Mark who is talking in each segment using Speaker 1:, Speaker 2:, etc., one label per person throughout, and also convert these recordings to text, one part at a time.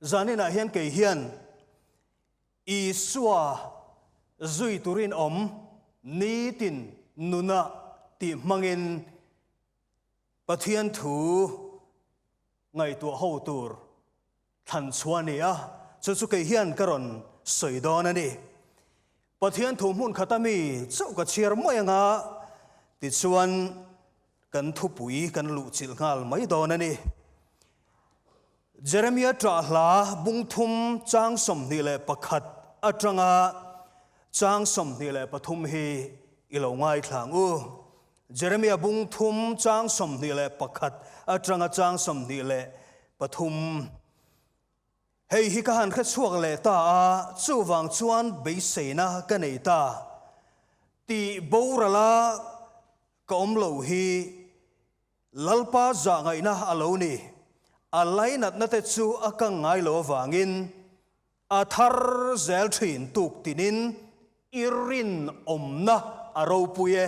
Speaker 1: Zaninah hian kei hian Isua zui turin awm nitin nuna tih hmangin Pathian thu ngaihtuah ho tur thlan chhuah a ni a, chu chu kei hian ka rawn sawi dawn a ni. Pathian thu hmun khata mi chauh ka chhiar mai anga tichuan kan thupui kan luhchilh nghal mai dawn a ni. Jeremia ṭah hla bungthum chang 21 aṭanga chang 23 hi i lo ngaithla ang u. Jeremia bungthum chang 21 aṭanga chang 23. Hei hi ka han hre chhuak leh ta a, chuvang chuan beiseina ka nei ta. Tih borala ka awm lo hi Lalpa zahngaihna a lo ni. A lainatna te chu a kang ngai lo avangin a thar zel thin tuk tinin i rinawmna a ropui e.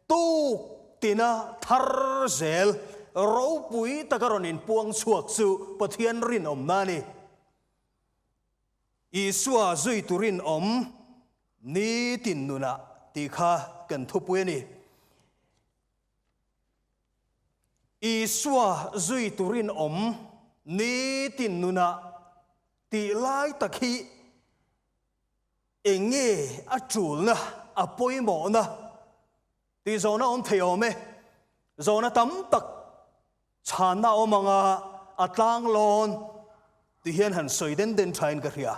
Speaker 1: Tuk tina thar zel ropui taka rawn inpuang chhuak chu Pathian rinawmna a ni. Isua zuitu rinawm nitin nunah tih kha kan thupui a ni. Isua zuitu rinawm nitin nunah tih lai tak hi eng nge a tulna, a pawimawhna tih zawhna awm thei awm e. Zawhna tam tak chhanna awm anga a tlanglawn ti hian han sawi den den thain ka hria.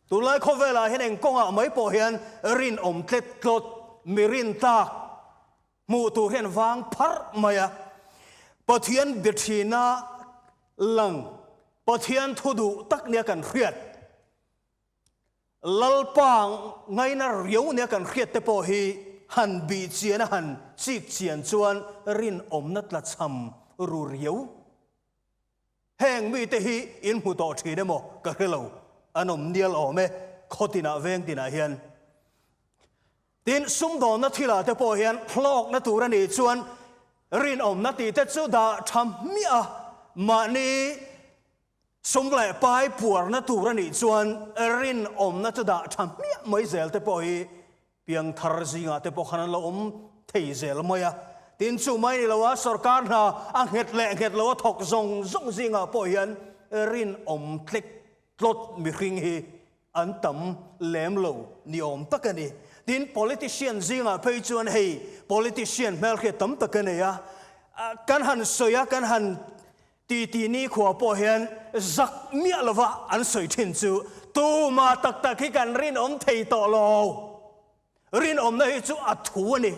Speaker 1: Tunlai khawvelah hian eng kawngah mai pawh hian rinawm tlet tlawt, mi rintlak Hmuh tur hian vang pharh mai a, Pathian biathina lang, Pathian thu duh tak nia kan hriat, Lalpa ngaina riau nia kan hriat te pawh hi han bih chian a han chik chian chuan rinawmna tlachham ru riau. Heng mite hi in hmu tawh thin emaw ka hre lo, an awm nial awm e, khaw tinah veng tinah hian. Tin, sumdawnna thilah te pawh hian hlawkna tur a nih chuan rinawmna tih te chu dah tha hmiah a, mahni sum leh pai puarna tur a nih chuan rinawmna chu dah tha hmiah mai zel te pawh hi Piangthar zingah te pawh khan an lo awm thei zel mai a. Tin, chu mai ni lo a, sorkar hna a nghet leh nghet lo a thawk zawng zawng zingah pawh hian rinawm tlek tlawt mihring hi an tam lem lo ni awm tak a ni. Tin, politician zingah phei chuan hei politician hmelhriat tam tak a nei a, kan han sawi a, kan han Titi nikhua pawh hian zak miah lova an sawi thin chu tuma tak tak hi kan rinawm thei tawh lo. Rinawmna hi chu a thu a ni,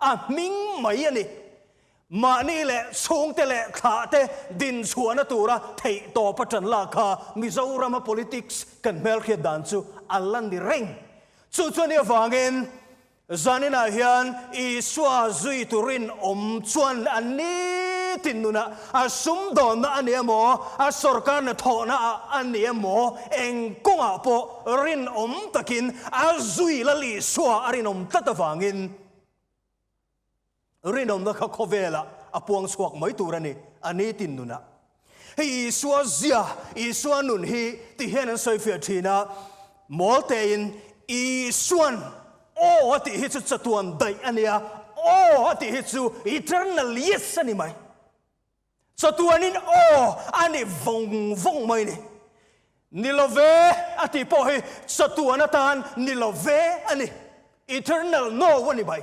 Speaker 1: a hming mai a ni. Mahni leh chhungte leh thlahte dinchhuahna tura theihtawp a tan lak kha Mizorama politics kan hmelhriat dan chu a la ni reng. Chu chu a nih avangin Zaninah hian Isua zui turin awm chuan a nitin nunah a sumdawnna a ni emaw, a sawrkarna thawhna ah a ni emaw, eng kawngah pawh rinawm takin a zui Lal Isua a rinawm tlat avangin rinawmna kha khawvelah a puang chhuak mai tur a ni, a nitin nunah. Hei Isua zia, Isua nun hi ti hian an sawi fiah thin a, mawl tein Isuan aw a tih hi chu chatuan daih a nia, aw a tih hi chu eternal yes a ni mai. Chatuanin aw a ni vawng vawng mai ni. Ni lo ve a tih pawh hi chatuan atan ni lo ve a ni, eternal no a ni mai.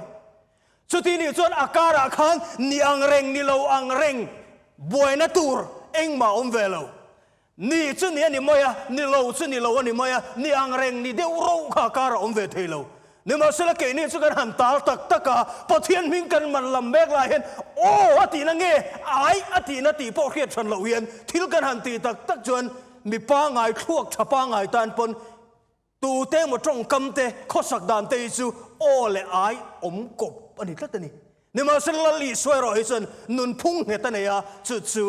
Speaker 1: Chuti nih chuan a karah khan ni ang reng ni lo ang reng buaina tur engmah awm ve lo. Ni chu ni a ni mai a, ni lo chu ni lo a ni mai a, ni ang reng ni deuh rauh kha a karah awm ve thei lo. Nimahsela keini chu kan han tal tak tak a, Pathian hming kan man lam mek lai hian aw a tihna nge ai a tihna tih pawh hriat hran loh hian thil kan han tih tak tak chuan mi pangai thluak tha pangai tan pawn Tute emaw tawngkam te, khawsak dan te hi chu aw leh ai awm kawp a ni tlat a ni. Nimahsela Lal Isua erawh hi chuan nunphung nghet a nei a, chu chu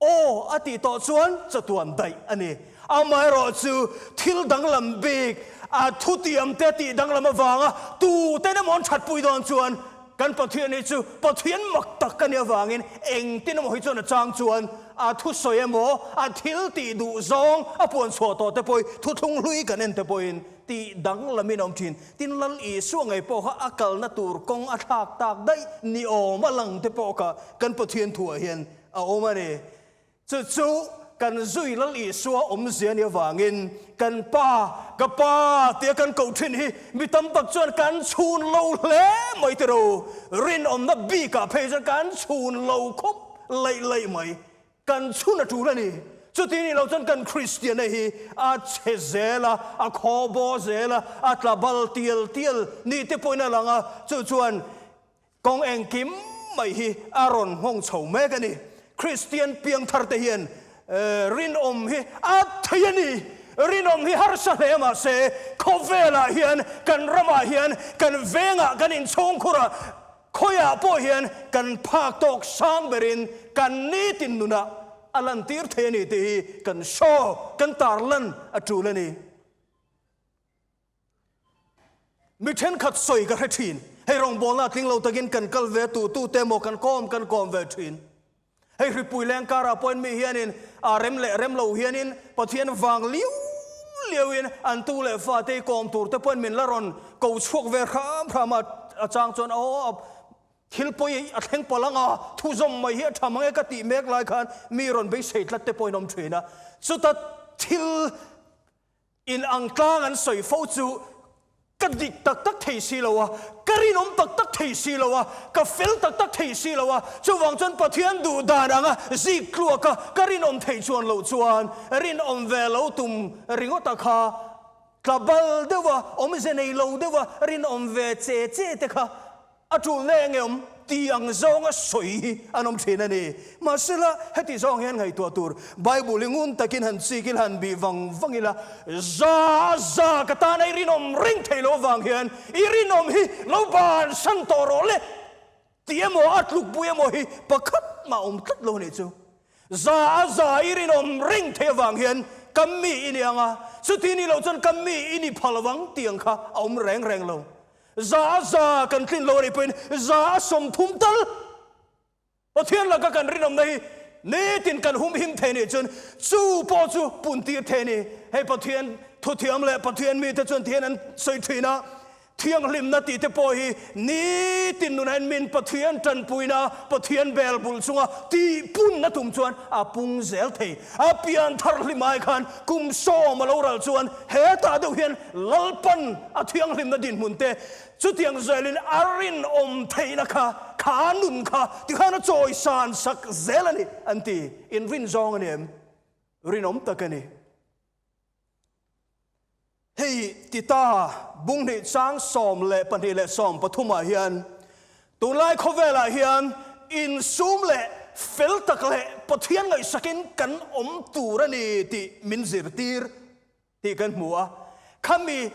Speaker 1: aw a tih tawh chuan chatuan daih a ni. Amaherawhchu thil danglam bik, a thutiam te tih danglam avanga tuten emaw an thatpui dawn chuan. kan Pathian hi chu Pathian mak tak a nih avangin engtin emaw hi chuan a chang chuan a thusawi emaw, a thil tih duh zawng a puan chhuah tawh te pawhin thuthlung hlui kan en te pawhin tih danglamin a awm thin. Tin, Lal Isua ngei pawh kha a kalna tur kawng a thlak tak daih ni awm a lang te pawh kha kan Pathian thuah hian a awm a ni. Chu chu kan zui Lal Isua awmzia nih avangin kan Pa, ka Pa tia kan koh thin hi mi tam tak chuan kan chhun lo hle mai tiro. Rinawmna bikah phei chuan kan chhun lo khawp laih laih mai. Kan chhun a tul a ni. Chuti nih loh chuan kan Kristianna hi a chhe zel a, a khaw baw zel a, a tla bal tial tial ni te pawhin a lang a, chu chuan kawng engkim mai hi a rawn nghawng chho mek a ni. Kristian piangthar te hian rinawm hi a thei a ni. Rinawm hi harsa hle mahse khawvelah hian, kan ramah hian, kan vengah, kan inchhungkhurah, Khawiah pawh hian kan phak tawk sang berin kan nitin nunah a lantir thei a ni tih hi kan show, kan tarlan a tul a ni. Mi thenkhat sawi ka hre thin, hei rawngbawlna tling lo takin kan kal ve tu tu te maw kan kawm kan kawm ve thin. Hei hripui leng karah pawhin mi hianin a rem leh rem lo hianin Pathian vang liau liauin an tu leh fate i kawm tur te pawhin min la rawn ko chhuak ve hram hram a, a chang chuan aw thil pawi a thleng palh ang a, thu zawm mai hi a tha mang e ka tih mek lai khan mi rawn beisei tlat te pawhin awm thin a, chuta thil In ang tlang an sawi fo chu ka dik tak tak thei si lo a, ka rinawm tak tak thei si lo a, ka fel tak tak thei si lo a, chuvang chuan Pathian duh dan anga zik tluak a ka rinawm thei chuan loh chuan rinawm ve lo tum ringawta kha tla bal deuh a, awmze nei lo deuh a rinawm ve che che te kha A tul nge nge awm ti ang zawnga sawi hi an awm thin a ni. Mahsela, heti zawng hian ngaihtuah tur Bible hi ngun takin han chik ila, han bih vang vang ila, za za ka tana i rinawm reng thei lo avang hian i rinawm hi lo bansan tawh rawh le tih emaw a tlukpui emaw hi pakhat mah awm tlat lo a nih chu. Za a za i rinawm reng thei avang hian ka mi i ni ang a, chuti ni lo chuan ka mi i ni phal avang tih ang kha a awm reng reng lo. Za a za kan tlin lo a nih pawhin za a 30 tal Pathian laka kan rinawmna hi nitin kan humhim thei nih chuan chu pawh chu puntir thei a ni. Hei Pathian thuthiam leh Pathian mite chuan tihian an sawi thin a, thianghlimna tih te pawh hi nitin nunah hian min Pathian tanpuina, Pathian bel bul chunga tihpunna tum chuan a pung zel thei. A pian thar hlim ai khan kum 10 a lo ral chuan hetah deuh hian Lalpan a thianghlimna dinhmun te chutiang zelin a rinawm theihna kha, kha a nun kha tikhan a chawisan sak zel a ni an ti. Inrin zawng a ni em? Rinawm tak a ni. Hei Tita bung hnih chang 12 leh 13 ah hian tunlai khawvelah hian insum leh fel tak leh Pathian ngaihsakin kan awm tur a ni tih min zirtir tih kan hmu a. Khami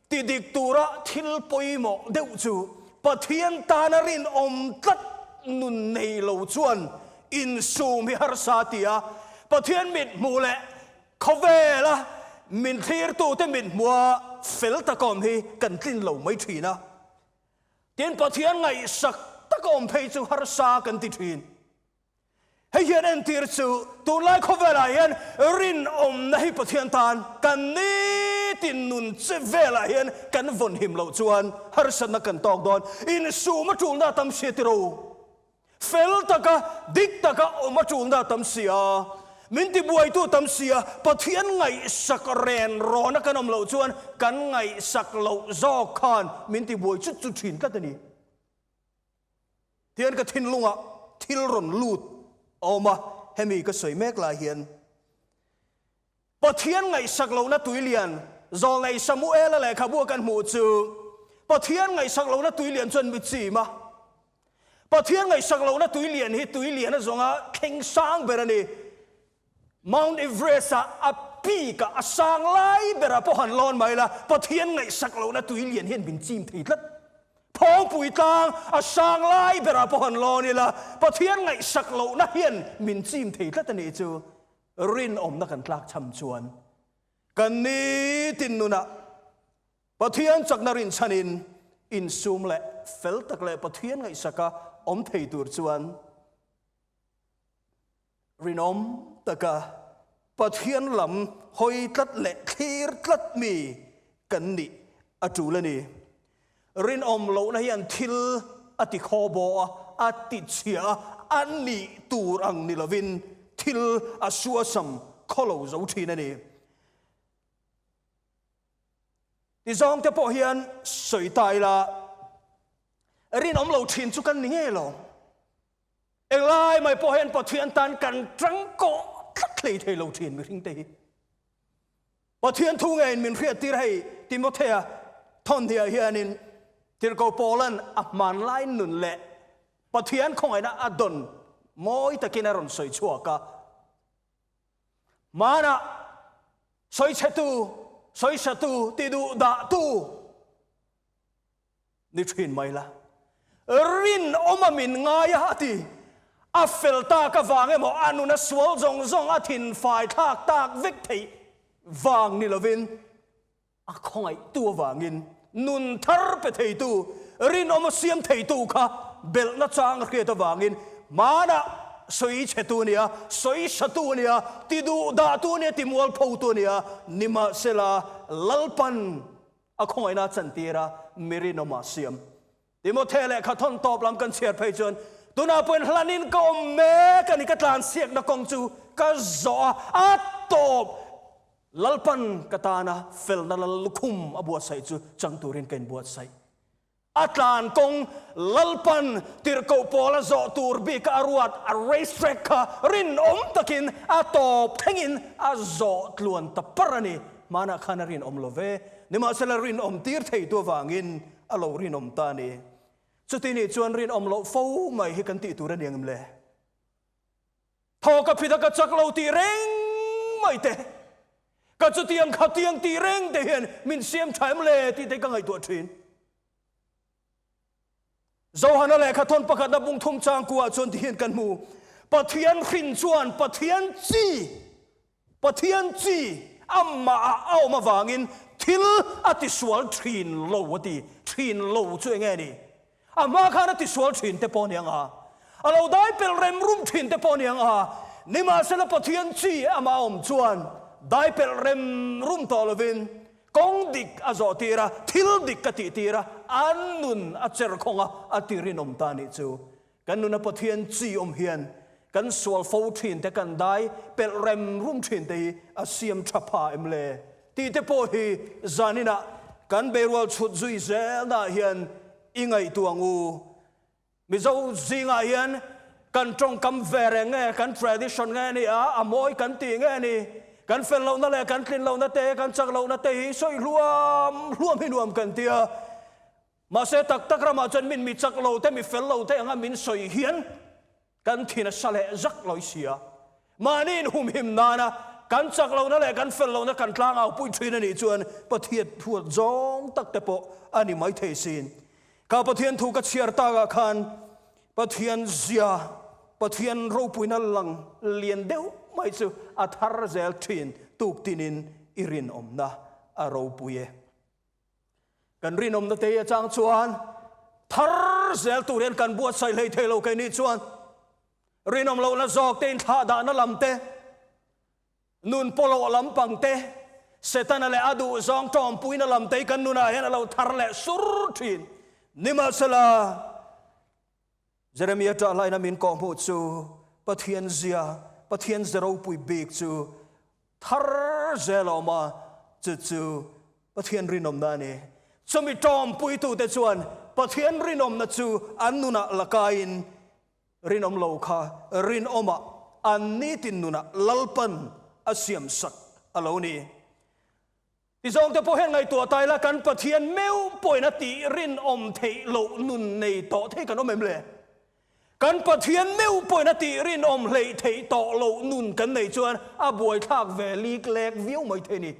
Speaker 1: ti dik tura thil pawimawh deuh chu Pathian tana rinawm tlat nun nei lo chuan insum hi harsa ti a, Pathian mithmuh leh Khawvela min thlirtute min hmua fel tak awm hi kan tlin lo mai thin a. Tin, Pathian ngaihsak tak awm phei chu harsa kan ti thin. Hei hian entir chu tunlai khawvelah hian rinawmna hi Pathian tan kan nitin nun che velah hian kan vawnhim loh chuan harsatna kan tawk dawn. Insum a tulna a tam sia tiro. Fel taka, dik taka awm a tulna a tam si a, min tibuaitu a tam si a, Pathian ngaihsak ren rawna kan awm loh chuan kan ngaihsak loh zawk khan min tibuai chut chut thin tlat a ni. Tihian ka thinlungah thil rawn lut a awm a, hemi ka sawi mek lai hian Pathian ngaihsak lohna tuilian Zawlnei Samuela lehkhabu a kan hmuh chu Pathian ngaihsak lohna tuilian chuan mi chim a. Pathian ngaihsak lohna tuilian hi tuilian a zawnga thleng sang ber a ni. Mount Everest-ah a peak-ah a sang lai berah pawh han lawn mai la, Pathian ngaihsak lohna tuilian hian min chim thei tlat. Phawngpui tlang a sang lai berah pawh han lawn ila, Pathian ngaihsak lohna hian min chim thei tlat a nih chu. Rinawmna kan tlak cham chuan kan nitin nunah Pathian chakna rinchhanin insum leh. fel tak leh Pathian ngaihsaka awm thei tur chuan rinawm taka Pathian lam hawi tlat leh thlir tlat mi kan nih a tul a ni. Rinawm lohna hian thil a ti khaw baw a, a ti chhia a, a nih tur ang ni lovin thil a suasam khaw lo zo thin a ni. Ti zawng te pawh hian sawi ta ila, rinawm lo thin chu kan ni ngei lo. Englai mai pawh hian Pathian tan kan tangkawh tlat hlei thei lo thin mihring te hi. Pathian thu ngeiin min hriattir hei Timothea thawnhniah hianin Tirhkoh Paula'n a hmanlai nun leh Pathian khawngaihna a dawn mawi takin a rawn sawi chhuak a. Hmanah sawichhetu, sawisatu, tiduhdahtu ni thin mai la. Rinawma min ngai a, a ti. A fel tak avang emaw, a nuna sual zawng zawng a thinfai thlak tak vek theih vang ni lovin, A khawngaihtu avangin nun thar pe theitu, rinawma siam theitu kha belhna chang a hriat avangin hmanah sawi chhetu a nia, sawi satu a nia, ti duh dahtu a nia, ti mualphotu a nia, nimahsela Lalpan a khawngaihna a chantir a, mi rinawma siam. Timothea lehkha thawn tawp lam kan chhiar phei chuan, Tunah pawhin hlanin ka awm mek a ni, ka tlansiakna kawng chu ka zawh a, a tawp Lalpan ka tana felna lal lukhum a buatsaih chu chang turin ka inbuatsaih. A tlan kawng Lalpan tirhkoh pawl a zawh tur bika a ruat a race track kha rinawm takin a tawp thlengin a zawh tluan ta par a ni. Hmanah khan a rinawm lo ve, nimahsela rinawm tir theitu avangin A lo rinawm ta a ni. Chuti nih chuan rinawm loh fo mai hi kan tih tur a ni ang em le? Thaw ka phit a ka chak lo tih reng mai te, ka chutiang khatiang tih reng te hian min siam tha em le tih te hi ka ngaihtuah thin. Johana lehkha thawn pakhatna bung thum changkuah chuan ti hian kan hmu, Pathian hrin chuan Pathian chi Pathian chi amah ah a awm avangin thil a tisual thin lo a ti. Thin lo chu enge ni? A hma khan a tisual thin te pawh a ni ang a, a lo dai pelh rem rum thin te pawh a ni ang a, nimahsela Pathian chi amah a awm chuan dai pelh rem rum tawh lovin kawng dik a zawh tir a, thil dik a tih tir a, an nun a cher khawng a, a ti rinawm ta nih chu. Kan nuna Pathian chi awm hian kan sual fo thin te, kan dai pelh rem rum thin te hi a siam tha pha em le? Tih te pawh hi zaninah kan beirual chhut zui zelnaah hian i ngaihtuah ang u. Mizo zingah hian kan tawngkam ve reng nge, kan tradition nge ni a, a mawi kan tih nge ni? Kan fel lohna leh kan tlin lohna te, kan chak lohna te hi sawi hluam hluam hi nuam kan ti a. Mahse tak tak ramah chuan min mi chak lo te, mi fel lo te anga min sawi hian kan thin a sa leh zak lo i sia. Mahni inhumhim nana kan chak lohna leh kan fel lohna kan tlangau pui thin a nih chuan Pathian huat zawng tak te pawh a ni maithei sin. Kha Pathian thu ka chhiar takah khan Pathian zia, Pathian ropuina lang lian deuh mai chu a thar zel thin tuk tinin i rinawmna a ropui e. Kan rinawmna te atang chuan thar zel tur hian kan buatsaih hlei thei lo keini chuan rinawm lohna zawk te inthlahdahna lam te, nun pawlawh lampang te, Setana leh a duh zawng tawmpuina lam te hi kan nunah hian a lo thar leh sur thin. Nimahsela, Jeremia ṭahlaina min kawhhmuh chu Pathian zia, Pathian ze ropui bik chu thar zel a awm a, chu chu Pathian rinawmna a ni. Chumi ṭawmpuitute chuan Pathian rinawmna chu an nunah la kaiin rinawm lo kha rinawmah an nitin nunah Lalpan a siamsak a lo ni. Tizawngte pawh hian ngaihtuah ta ila kan Pathian meuh pawhin a tih rinawm theih loh nun nei tawh thei kan awm em le? Kan Pathian meuh pawhin a tih rinawm hleih theih tawh loh nun kan nei chuan a buaithlak ve lik lek viau mai thei ni.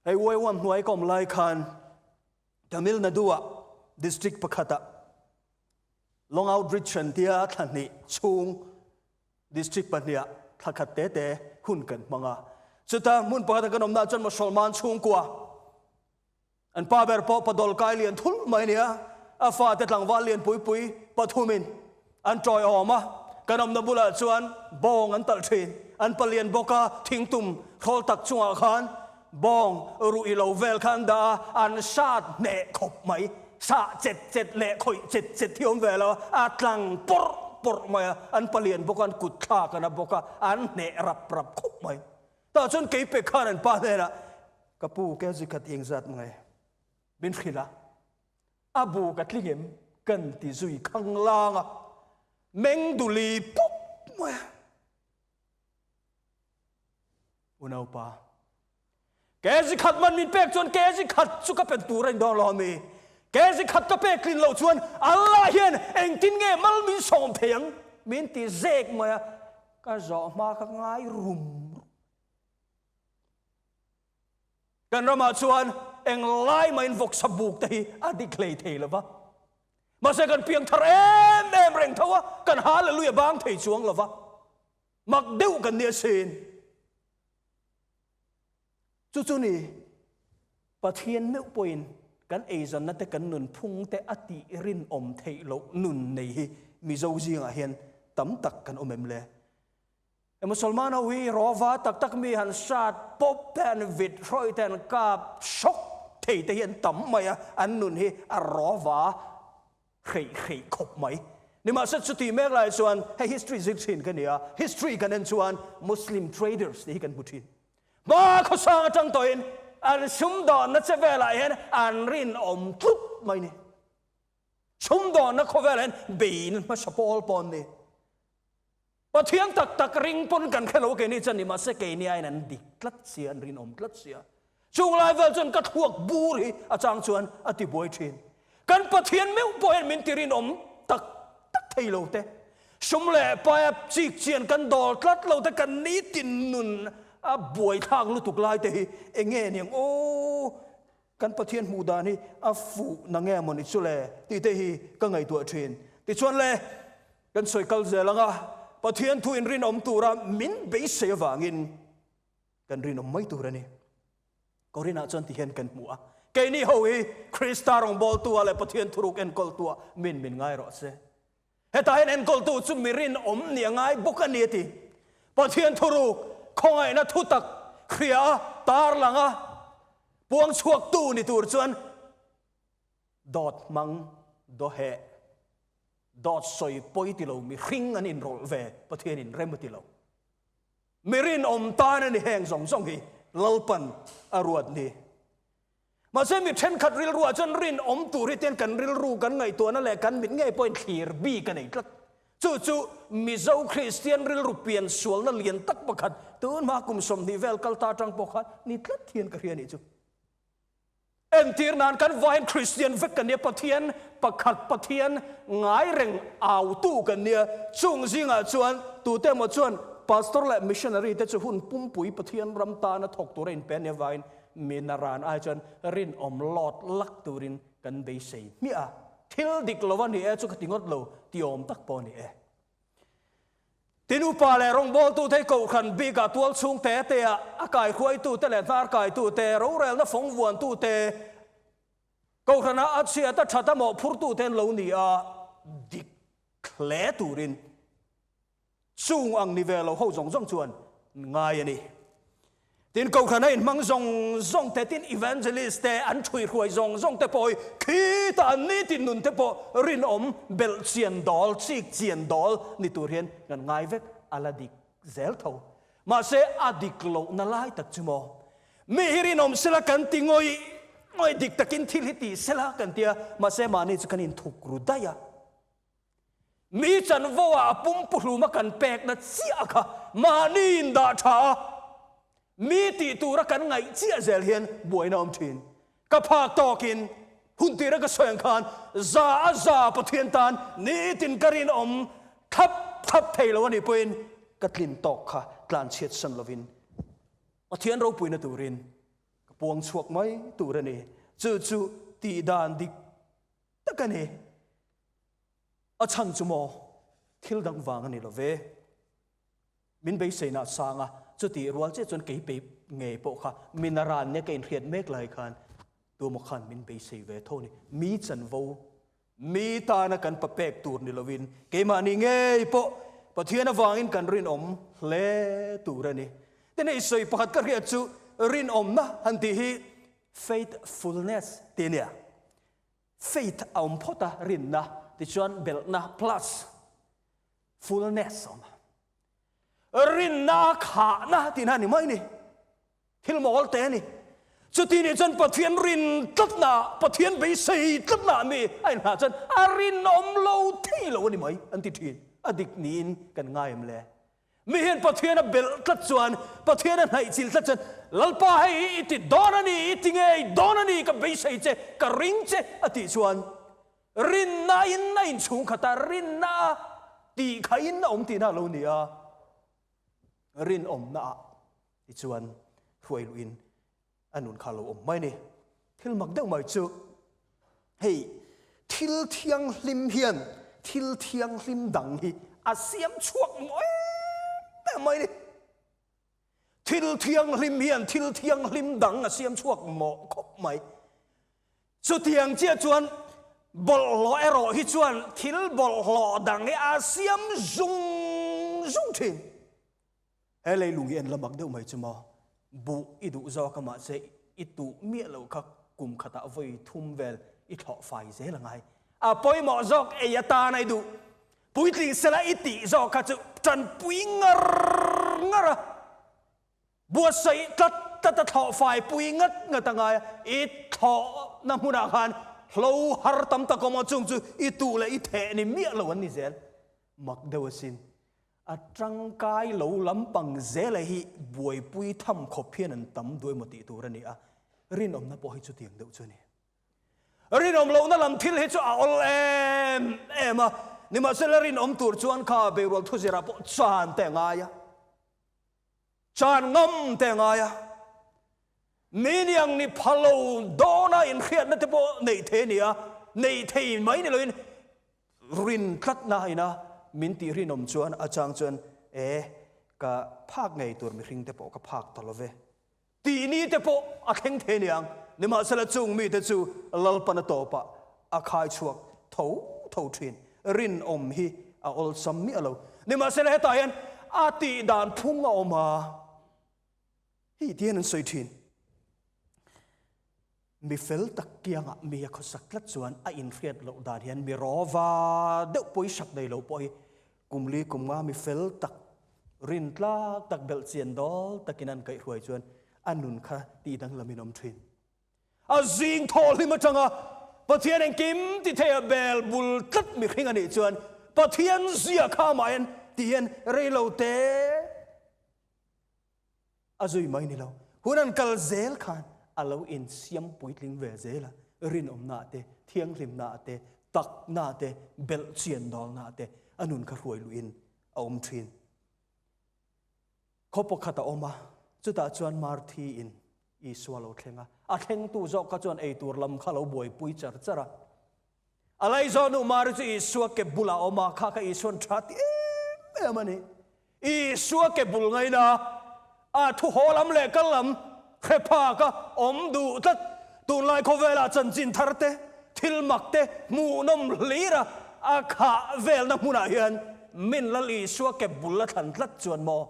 Speaker 1: Hei YWAM hnuai ka awm lai khan Tamil Nadu-ah district pakhatah Long Outreach an tia thla hnih chhung District pahniha thla khat te te hun kan hmang a. Chuta hmun pakhata kan awmnaah chuan Mosolman chhungkua. An pa ber pawh padawlh kai lian thulh mai a ni a, a fate tlangval lian pui pui pathumin an tawiawm a, kan awmna bulah chuan bawng an talh thin. An palian bawk a, thingtum hrawl tak chungah khan bawng ruh i lo vel kha an dah a, an sat hneh khawp mai. Sah chet chet leh khawih chet chet hi awm ve lo a, a tlang pawrh pawrh mai a, an palian bawk a, an kut thlak a na bawk a, an hneh rap rap khawp mai. Tah chuan kei pe khan an pa hnenah, Ka pu, ke zikhat i engzat nge? Min hrilh a, A bu ka tling em? Kan ti zui khanglang a, meng duli pup mai a. Unaupa, ke zikhat man min pek chuan ke zikhat chu ka pen tur a ni dawn lo ami? Ke zikhat ka pek tlin loh chuan Allah hian engtin nge mal min sawm thei ang? Min ti zek mai a, Ka zawh hma ka ngai rum rum. Kan ramah chuan eng lai mahin vawksa buk te hi a dik hlei thei lo va. Mahse kan piang thar em em reng tho a, kan hallelujah bang thei chuang lo va. Mak deuh kan ni asin. Chu chu ni Pathian meuh pawhin kan eizanna te kan nunphung te a tih rinawm theih loh nun nei hi Mizo zingah hian tam tak kan awm em le? E Musalman ho hi rawva tak tak mi han sat pawp te han vit hrawih te han kap hrawk thei te hi an tam mai a, an nun hi a rawva hreih hreih khawp mai. Nimahse chutih mek lai chuan hei history zir thin ka ni a, history kan en chuan Muslim traders tih hi kan hmu thin. Hma khawsang atang tawhin an sumdawnna che velah hian an rinawm tlut mai ni. Sumdawnna khawvelah hian bein hmasa pawl pawh an ni. Pathian tak tak ring pawn kan hre lo keini chuan ni mahse keini aiin an dik tlat sia, an rinawm tlat sia. Chung lai vel chuan ka thluak bur hi a chang chuan a ti buai thin. Kan Pathian meuh pawh hian min ti rinawm tak tak thei lo te. Sum leh paia chik chian kan dawl tlat lo te kan nitin nun a buai thlak lutuk lai te hi enge niang aw kan Pathian hmuh dan hi a fuh na nge maw ni chu le tih te hi ka ngaihtuah thin. Tichuan le Kan sawi kal zel ang a, Pathian thu in rinawm tura min beisei avangin kan rinawm mai tur a ni. Korinah chuan ti hian kan hmu a, keini ho hi Krista rawngbawltua leh Pathian thuruk enkawltua min min ngai rawh se. Hetah hian enkawltu chu mi rinawm nih a ngai bawk a ni a ti. Pathian thuruk khawngaihna thutak hria a, tarlang a, puang chhuaktu ni tur chuan Dawt hmang dawheh, dawt sawi pawi ti lo mihring an inrawlh ve Pathianin rem a ti lo. Mi rinawm tan a ni heng zawng zawng hi Lalpan a ruat ni. Mahse mi thenkhat rilruah chuan rinawm tur hi tian kan rilru kan ngaihtuahna leh kan mit ngei pawhin thlir bik a nei tlat. Chu chu Mizo Kristian rilru pian sualna lian tak pakhat tun hma kum 20 vel kal ta atang pawh khan ni tlat hian ka hria a nih chu. Entir nan kan vain Kristian vek kan nia, Pathian pakhat Pathian ngai reng autu kan nia. Chung zingah chuan tute emaw chuan Pastor leh Missionary te chu hun pumpui Pathian ram tana thawk tura inpe ania vain mi naran ai chuan rinawm lawt lak turin kan beisei hmiah a. Thil dik lo a ni e chu ka ti ngawt lo, ti awm tak pawh a ni e. Tin upa leh rawngbawltute hi kohhran bikah tual chhung te te ah a kaihruaitute leh hnar kaitute, rorelna fawng vuantute, kohhranah a chhiat a that a mawhphurtute an lo ni a, dik hle turin chung ang ni ve lo ho zawng zawng chuan ngai a ni. Tin, Kohhran a inhmang zawng zawng te, tin Evangelist te, an ṭhuihruai zawng zawng te pawh hi khitah an nitin nun te pawh rinawm belh chian dawl, chik chian dawl ni tur hian kan ngai vek a la dik zel tho. Mahse, a dik lohna lai tak chu maw? Mi hi rinawm sela kan ti ngawih ngawih dik takin thil hi ti sela kan ti a, mahse mahni chu kan inthuk ru daih a. Mi chanvo ah a pumpuhluma kan pekna chiah kha mahni in dah tha a, mi tih tura kan ngaih chiah zel hian buaina awm thin. Ka phak tawkin hun tira ka sawi ang khan za a za Pathian tan nitin ka rinawm thlap thlap thei lo a nih pawhin ka tlin tawk kha tlanchhiat san lovin Pathian ropuina turin ka puang chhuak mai tur a ni. Chu chu tihdan dik tak a ni. A chhan chu maw? Thil dang vang a ni lo ve. Min beiseina a sang a, chutih rual chiah chuan kei pe ngei pawh kha min a ran nia ka inhriat mek lai khan. Tuemaw khan min beisei ve tho a ni. Mi chanvo, mi tana kan papek tur ni lovin keimahni ngei pawh Pathian avangin kan rinawm hle tur a ni. Tin hei sawi pakhat ka hriat chu rinawmna han tih hi faithfulness tih a nia. Faith a awm phawt a, rinna, tichuan belhna plus fullness a awm a. Rinna a khahna tihna a ni mai ni. Thil mawl te a ni. Chuti nih chuan Pathian rin tlatna, Pathian beisei tlatna mi a inhlah chuan a rinawm lo thei lo a ni mai an ti thin. A dik niin kan ngai em le? Mi hian Pathian a belh tlat chuan, Pathian a hnaih chilh tlat chuan, Lalpa hei hi i ti dawn a ni, i ti ngei dawn a ni, ka beisei che, ka ring che a tih chuan rinna in a inchhung khat a, rinna a tih khain a awm tihna a lo ni a. Rinawmna ah tichuan hruai luhin a nun kha a lo awm mai a ni. Thil mak deuh mai chu hei thil thianghlim hian thil thianghlim dang hi a siam chhuak maw em em mai a ni. Thil thianghlim hian thil thianghlim dang a siam chhuak mawh khawp mai. Chutiang chiah chuan bawlhhlawh erawh hi chuan thil bawlhhlawh dang hi a siam zung zung thin. He leilung hi en la mak deuh mai chu maw? Buh i duh zawk a mahse i tuh miah loh kha kum khatah vawi thum vel i thlawh fai zel a ngai. A pawimawh zawk ei atana i duh puitling sela i tih zawk kha chu tanpui ngar ngar a. Buatsaih tlat tlat a thlawh fai pui ngat ngat a ngai a, i thlawhna hmunah khan hlo har tam tak awm a, chung chu i tuh leh i theh ni miah lo an ni zel. Mak deuh asin. A tangkai lo lampang zela hi buaipui tham khawp hian an tam duai maw tih tur a ni a, rinawmna pawh hi chutiang deuh chu a ni. Rinawm lohna lam thil hi chu a awl em em a, nimahsela rinawm tur chuan kha beirual thuzirah pawh chan te a ngai a. Chan ngam te ngai a, mi niang ni pha lo dawna inhriatna te pawh neih thei a ni a, neih thei mai ni loin rin tlatna ina min tih rinawm chuan a chang chuan e ka phak ngei tur mihring te pawh ka phak ta lo ve tih ni te pawh a thleng thei a niang. Nimahsela chung mite chu Lalpan a tawpah a khai chhuak tho tho thin. Rinawm hi a awlsam miah lo. Nimahsela hetah hian a tih dan phung a awm a, hei ti hian an sawi thin. Mi fel tak kiangah mi a khawsak tlat chuan a inhriat loh dan hian mi rawva deuh pawisak nei lo pawh hi kum li kum nga mi fel tak rin tlak tak belh chian dawl takin an kaihhruai chuan a nun kha tih danglamin awm thin. A zing thawhhlim atanga Pathian engkim ti thei a bel bul tlat mihring a nih chuan Pathian zia kha amah hian ti hian rei lo te a zui mai ni lo. Hun an kal zel khan a lo insiam puitling ve zel a, rinawmna te, thianghlimna te, takna te, belhchian dawlna te a nun kha hruai luhin a awm thin. Khaw pakhat a awm a, chutah chuan Marthi in Isua lo thleng a. A thlengtu zawk kha chuan eitur lam kha lo buaipui char char a. A laizawn nu Mari chu Isua ke bulah a awm a, kha kha Isuan tha ti em em a ni. Isua ke bul ngaina a thu haw lam leh kal lam hre phak a awm duh tlat. Tunlai khawvelah chanchin thar te, thil mak te hmuhnawm hlir a, a khah velna hmunah hian min Lal Isua ke bul a thlan tlat chuan maw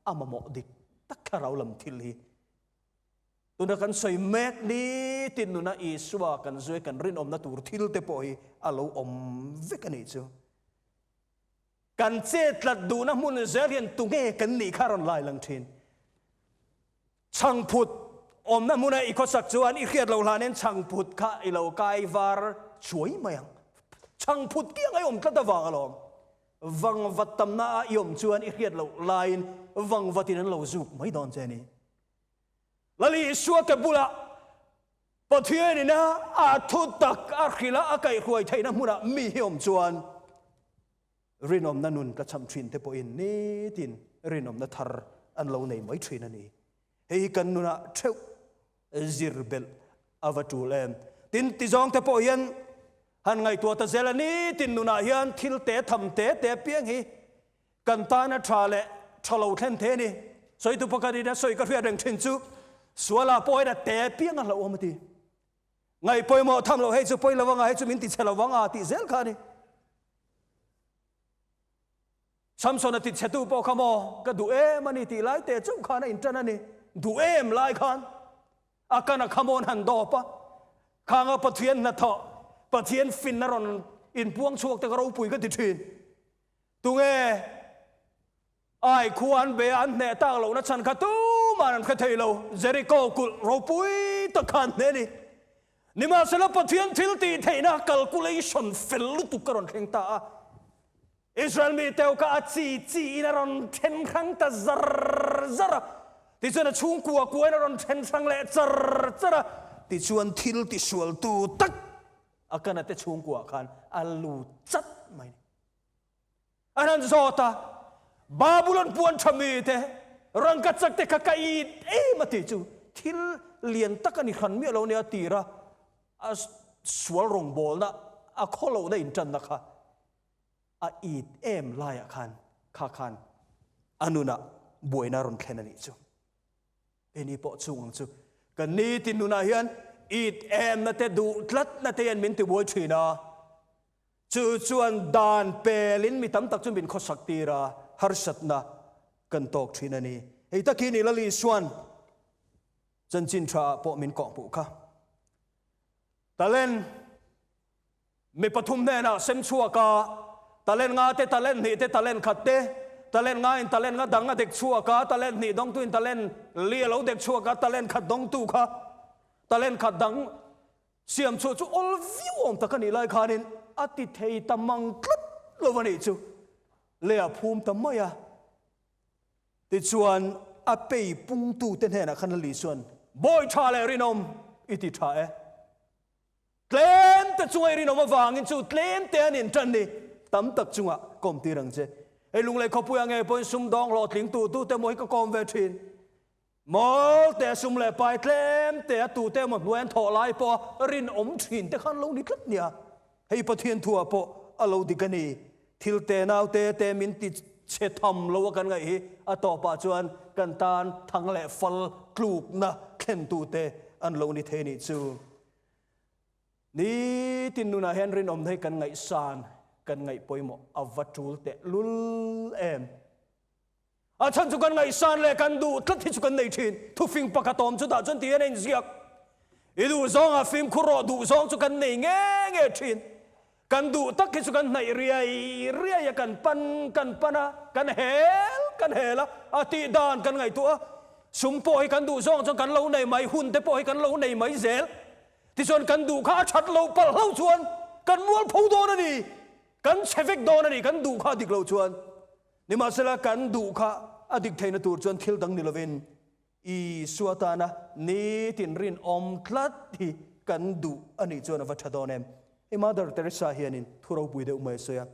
Speaker 1: a mamawh dik tak thlarau lam thil hi. Tuna kan sawi mek nitin nuna Isua kan zui kan rinawmna tur thil te pawh hi a lo awm vek a nih chu. Kan chet tlat duhna hmun zel hian tunge kan nih kha a rawn lai lang thin. Chhangphut awmna hmuna i khawsak chuan i hriat loh hlanin chhangphut kha i lo kai var chuai mai ang. Chhangphut kiang a i awm tlat avang alawm. Vangvat tamna a i awm chuan i hriat loh laiin vangvatin an lo zuk mai dawn che a ni. Lal Isua ke bulah Pathianin a a thutak a hrilh a, a kaihhruai theihna hmunah mi hi awm chuan rinawmna nun ka cham thin te pawhin nitin rinawmna thar an lo nei mai thin a ni. Hei hi kan nunah theuh zir belh a va tul em. Tin, tizawng te pawh hian han ngaihtuah ta zel a, nitin nunah hian thil te tham te te apiang hi Kan tana tha leh tha lo thlen thei a ni. Sawitu pakhat in a sawi ka hriat reng thin chu, Suala pawh hian a te piang a hlauhawm a ti. Ngaih pawimawh tham loh hei chu pawi lo anga hei chu min ti chhe lo vang a tih zel kha a ni. Samsona ti chhetu pawh kha maw ka duh em a ni tih lai te chauh khan a inṭan a ni. Duh em lai khan a kan a khamawn han dawp a, khanga Pathian hnathawh, Pathian finna rawn inpuang chhuak te ka ropui ka ti ṭhin. Tunge Ai khua an be a, an hneh tak lohna chhan kha tuman an hre thei lo. Jeriko kulh ropui tak kha an hneh a ni. Nimahsela Pathian thil tih theihna calculation fel lutuk ka rawn thleng ta a. Israel mi teu kha a chi chi in a rawn then hrang ta zar zar a. Tichuan a chhungkua kuain a rawn then hrang leh char char a. Tichuan thil tisualtu tak a kana te chhungkuaah khan a lut chat mai a ni. An han zawt a, Babulon puan tha mite, rangkachak te kha ka it em a tih chu thil lian tak a ni hran miah lo nia tira a sual rawngbawlna a khawlohna intanna kha a it em laiah khan kha khan a nunah buaina a rawn thlen a nih chu. Keini pawh chung ang chu kan nitin nunah hian it emna te duh tlatna te hian min tibuai thin a. Chu chuan dan pelin mi tam tak chu min khawsak tir a, harsatna kan tawk thin a ni. Hei takin i Lal Isuan chanchin tha ah pawh min kawhhmuh kha. Talent mi pathum hnenah sem chhuak a, talent nga te, talent hnih te, talent khat te, talent nga in talent nga dang a dek chhuak a, talent hnih dawngtu in talent li a lo dek chhuak a, talent khat dawngtu kha talent khat dang Siam chhuah chu awl viau awm tak a nih lai khanin a ti thei ta mang tlat lo a nih chu. Lei a phum ta mai a. Tichuan a pei pungtute hnenah khan Lali chuan, Bawi tha leh rinawm i ti tha e. Tlem te chunga i rinawm avangin chu tlem te an intan ni tam tak chungah kawm tir ang che. Hei Lunglei khawpuia ngei pawhin sumdawng hlawhtling tu tute maw hi ka kawm ve thin. Mawl te sum leh pai tlem te a tute emaw hnuai an thawh lai pawh a rinawm thin te khan lo ni tlat nia. Hei Pathian thu ah pawh a lo dik a ni. Thil te nau te te min ti chhe tham lo a kan ngaih hi a tawpah chuan kan tan thang leh fal tlukna thlen tu te an lo ni thei nih chu. Nitin nunah hian rinawmna hi kan ngaihsan kan ngaih pawimawh a va tul teh lul em. A chhan chu kan ngaihsan leh kan duh tlat hi chu kan nei thin. Thufing pakhat awm chutah chuan ti hian a inziak. I duh zawngah fimkhur rawh duh zawng chu kan nei nge nge thin. Kan duh tak hi chu kan hnaih riai riai a, kan pan kan pan a, kan hel kan hel a, a tih dan kan ngaihtuah a. Sum pawh hi kan duh zawng chuan kan lo nei mai, hun te pawh hi kan lo nei mai zel. Tichuan kan duh kha a that loh palh hlauh chuan kan mualpho dawn a ni. Kan chhe vek dawn a ni kan duh kha a dik loh chuan. Nimahsela, kan duh kha a dik theihna tur chuan thil dang ni lovin Isua tana nitin rinawm tlat hi kan duh a nih chuan a va tha dawn em? Hei Mother Teresa hianin thu ropui deuh mai a sawi a.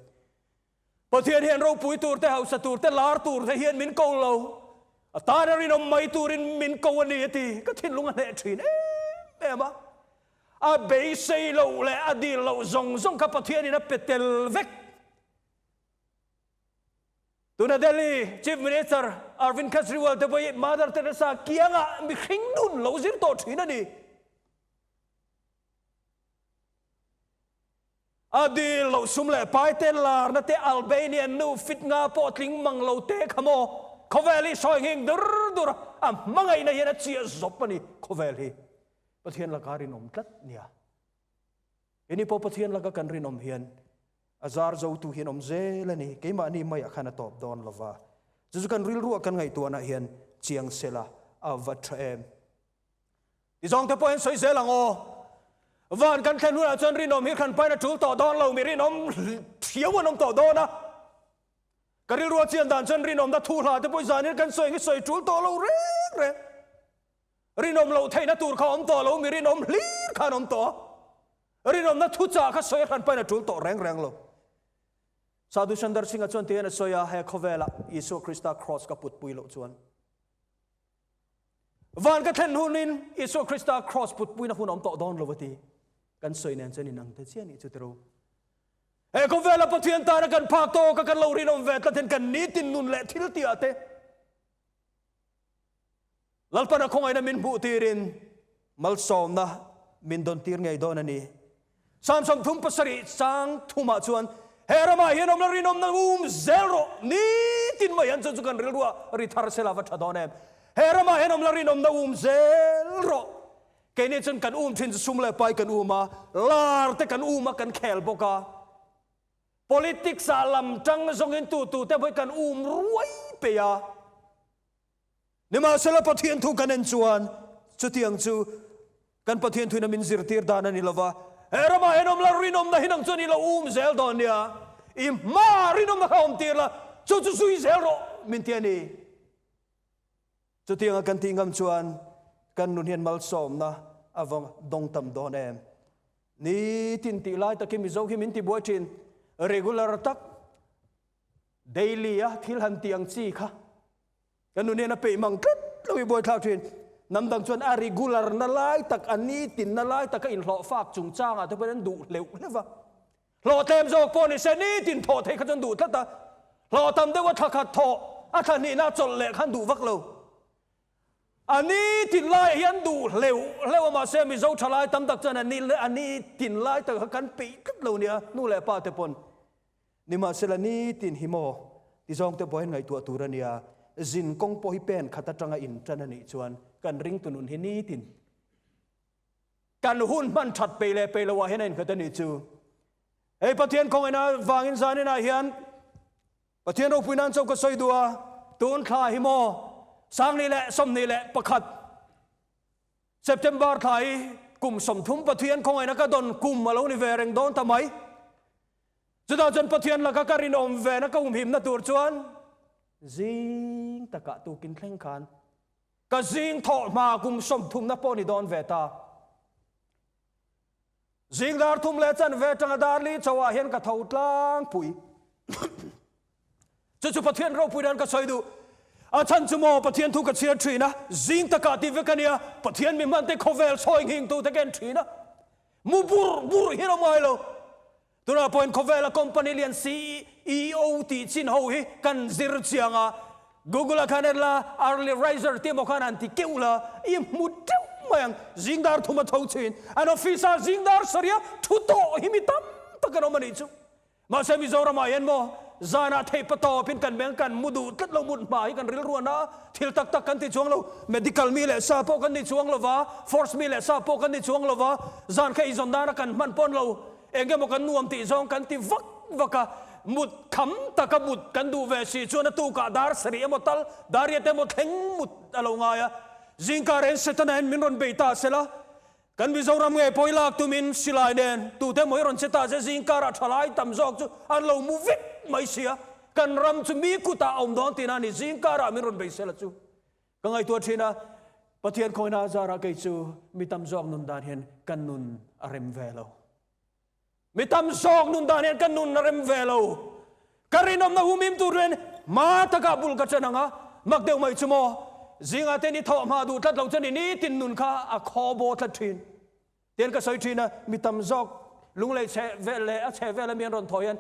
Speaker 1: Pathian hian ropui tur te, hausa tur te, lar tur te hian min ko lo. A tana rinawm mai turin min ko a ni a ti. Ka thinlung a hneh thin em em a. A beisei loh leh a dil loh zawng zawng kha Pathianin a pe tel vek. Tuna Delhi Chief Minister Arvind Kejriwal te pawh hi Mother Teresa kiangah mihring nun lo zir tawh thin a ni. A dil loh sum leh pai te larna te Albanian nu fit nga pawh tling mang lo te kha maw khawvel hi sawi nghing dur dur a, a hmangaihna hian a chiah zawp a ni khawvel hi. Pathian laka rinawm tlat nia. Keini pawh Pathian laka kan rinawm hian a zar zotu hian awm zel a ni. Keimahni maiah khan a tawp dawn lo va. Chu chu kan rilruah kan ngaihtuahna hian chiang sela a va tha em. Tizawngte pawh hian sawi zel ang aw. Van kan thlen hunah chuan rinawm hi hran pain a tul tawh dawn lo, mi rinawm thiau an awm tawh dawn a. Ka rilruah chian dan chuan rinawmna thu hla te pawh zanin kan sawi hi sawi tul tawh lo reng reng. Rinawm loh theihna tur kha awm tawh lo, mi rinawm hlir khan awm tawh a. Rinawmna thuchah kha sawi a hran pahin a tul tawh reng reng lo. Sadhu Sundar Singh-a chuan tihian a sawi a, He khawvelah Isua Krista Kraws ka putpui loh chuan van ka thlen hunin Isua Krista Kraws putpuina hun a awm tawh dawn lo a ti. Kan sawi nen chuan inang te chiah a nih chu tiro. He khawvela Pathian tana kan phak tawka kan lo rinawm ve tlat hian kan nitin nun leh thil tihah te Lalpana khawngaihna min hmuh tirin malsawmna. min dawntir ngei dawn a ni. Psalm 37 chang thumah chuan, He ramah hian awm la rinawmna um zel rawh, nitin mai hian chu chu kan rilruah ri thar sela va tha dawn em. He ramah hian awm la rinawmna um zel rawh. Keini chuan kan um thin chu sum leh pai kan um a, lar te kan um a, kan khel bawk a. Politics ah lam tang zawngin tu tu te pawh hi kan um ruai peih a. Nimahsela Pathian thu kan en chuan chutiang chu kan Pathian thuin a min zirtir dan a ni lova, he ramah hian awm la rinawmna hi nang chuan i lo um zel dawn nia, i hmaah rinawmna kha awm tir la, chu chu zui zel rawh min ti a ni. Chutianga kan tih ngam chuan kan nun hian malsawmna a va dawng tam dawn em? Nitin tih lai takin Mizo hi min tibuai thin, regular tak, Daily a thil han tih ang chi kha kan nun hian a peih mang tlat lo i buaithlak thin. Hnam dang chuan a regular na lai tak, a nitin na lai taka inhlawh fak chungchangah te pawhin an duh hleuh hleuh va. Hlawh tlem zawk pawh ni se nitin thawh theih kha chuan duh tlat a. Hlawh tam deuha thla khat thawh, a thla hnihna chawlh leh khan duh vak lo. A nitin laiah hian duh hleuh hleuh a, mahse Mizo thalai tam tak chuan a ni a nitin lai tak kha kan peih tlat lo nia, nu leh pa te pawn. Nimahsela nitin hi maw ti zawng te pawh hian ngaihtuah tur a nia, zin kawng pawh hi pen khat atanga in tan a nih chuan kan ringtu nun hi nitin kan hun hman that peih leh peih loh ah hian a inkhat a nih chu. Hei Pathian khawngaihna vangin zaninah hian Pathian ropui nan chauh ka sawi duh a, tun thla hi maw 2021 September thla hi kum 30 Pathian khawngaihna ka dawn kum a lo ni ve reng dawn ta mai. Chutah chuan Pathian laka ka rinawm vena ka humhimna tur chuan zing takah tukin thleng khan ka zing thawh hma kum sawmthumna pawh ni dawn ve ta. Zing dar thum leh chanve atanga dar li chauhah hian ka tho tlangpui. Chu chu Pathian ropui dan ka sawi duh. A chhan chu maw Pathian thu ka chhiar thin a, zing takah ti vek a nia, Pathian mi hmante khawvel sawi nghingtu te ka en thin a. Mu bur bur hian awm ngai lo. Tunah pawhin khawvela company lian CEO tih chin ho hi kan zir chiang a, Google ah khan en la, early riser tih emaw khan han ti keuh la, i hmu teuh mai ang. Zing dar thum a tho chin, an office ah zing dar sarih a thu tawh hi mi tam tak an awm a nih chu. Mahse Mizoramah hian maw zanah theih pa tawpin kan meng kan mu duh tlat lo mut hma hi kan rilruan a, thil tak tak kan ti chuang lo. Medical mi leh sa pawh kan ni chuang lo va, force mi leh sa pawh kan ni chuang lo va, zan kha eizawn nana kan hman pawn lo. Eng emaw kan nuam tih zawng kan ti vak vak a, mut kham taka mut kan duh ve si chuan a tukah dar sarih emaw tal, dar riat emaw thleng mut a lo ngai a. Zingkar en Setana hian min rawn bei ta sela, kan Mizoram nge pawi lak tumin silai nen tute emaw hi rawn che ta se zingkarah thalai tam zawk chu an lo mu vek mai sia, kan ram chu mi kutah a awm dawn tihna a ni, zingkarah min rawn bei sela chu. Ka ngaihtuah thin a, Pathian khawina zarah kei chu mi tam zawk nun dan hian ka nun a rem ve lo. Mi tam zawk nun dan hian ka nun a rem ve lo. Ka rinawmna humhim tur hian hma takah bul ka chen ang a, mak deuh mai chu maw, zingah te ni thawh hma duh tlat lo chuan i nitin nun kha a khaw baw tlat thin. Tian ka sawi thin a, mi tam zawk lunglei chhe vel leh a chhe vel ami an rawn thawh hian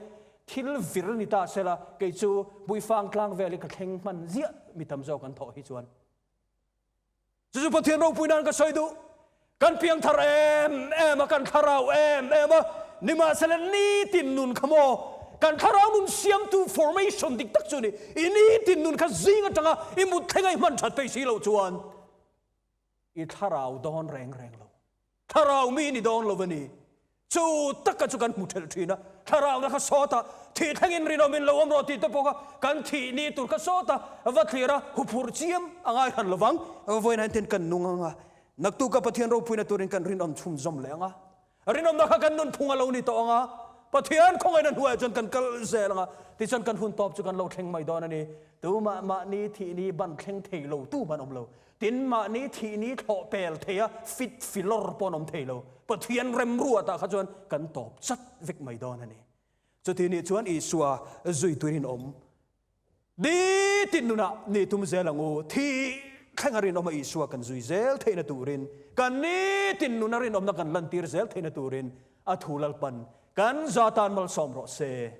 Speaker 1: thil vir ni ta sela, kei chu Buifang tlang vel hi ka thleng hman ziah mi tam zawk an thawh hi chuan. Chu chu Pathian ropui nan ka sawi duh. Kan piang thar em em a, kan thlarau em em a, nimahsela nitin nun kha maw kan thlarau nun siamtu formation dik tak chu a ni. I nitin nun kha zing atanga i mut thlenga i hman that phei si loh chuan I thlarau dawn reng reng lo. Thlarau mi ni dawn lo a ni. Chu taka chu kan hmu thelh thin a. Thlarauna kha sawt a, thih thlengin rinawmin lo awm rawh tih te pawh kha kan thih ni tur kha sawt a, va thlir a, huphurh chiam a ngai hran lovang. Vawiin hian kan nung ang a, naktuka Pathian ropuina turin kan rinawm chhunzawm leh ang a. Rinawmna kha kan nunphung a lo ni tawh ang a, Pathian khawngaihna hnuaiah chuan kan kal zel ang a, tichuan kan hun tawp chu kan lo thleng mai dawn a ni. Tumah mahni thih ni ban thleng thei lo tu ban awm lo. Tin, mahni thih ni thlawh pel thei a, fit filawr pawh an awm thei lo. Pathian remruatah kha chuan kan tawp chat vek mai dawn a ni. Chuti nih chuan Isua zui turin awm nitin nunah ni tum zel ang u. Thih thlenga rinawma Isua kan zui zel theihna turin, kan nitin nuna rinawmna kan lantir zel theihna turin a thu Lalpan kan za tan malsawm rawh se.